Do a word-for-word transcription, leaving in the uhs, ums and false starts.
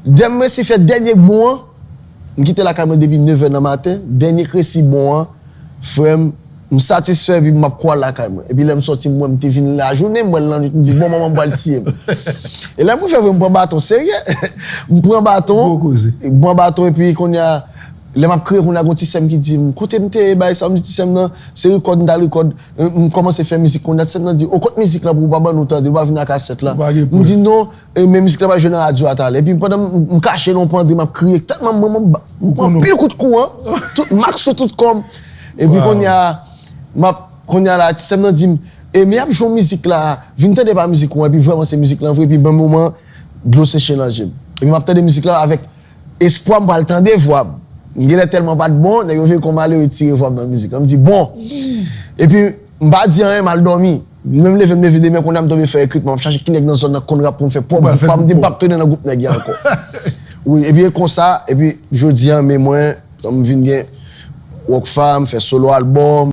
Dèm resi fè dènye bon an, m kite lakay mwen depi nevè nan maten, dènye k resi bon an, frè m, m satisfè epi m ap kou al lakay mwen. Epi lè m sòti, m wè m te vin lajounen, m wè l lannwit, m di, "Bon, manman, m pral tiye m." E lè m prefè vre, m pran baton, serye. M pran baton, Gwo koze. M pran baton, epi kounye a, lè m ap kriye, kounye a, gon ti sè m ki di m, "Kote m te ye, bay sa?" M di, "Ti sè m nan, se rekòd, m t al rekòd, m kòmanse fè mizik kounye a." Ti sè m nan di, "O, kot mizik la pou w pa ban nou tande, w pa vin ak kasèt la?" M di, "Non, e, men mizik la pa jwe nan radyo a talè." Epi pandan m, m kache nan yon pandri, m ap kriye, tèlman m, m, m, m pran pil kout kouran, tout mak sou tout kò m. Epi kounye a, m ap, kounye a la, ti sè m nan di m, "E, men y ap jwe yon mizik la, vin tande pa mizik ou an." Epi vrèman se mizik lan vre, epi ban moman, dlo seche nan je m. Epi m ap tande mizik la avèk espwa m pral tande vwa m. M genlè tèlman pa t bon, nèg yo veye kòm malere tire vwa m nan mizik la. M di, "Bon." Epi, m pa di anyen, m al dòmi. Menm leve, m leve demen, kounye a m tonbe fè ekritman. M ap chache ki nèg nan zòn nan k konn rap pou m fè pwòp gwoup pa m, m di m p ap tounen nan gwoup nèg yo ankò. Wi, epi e konsa, epi jodi a, men mwen, m vin gen Rockfam, fè solo albòm.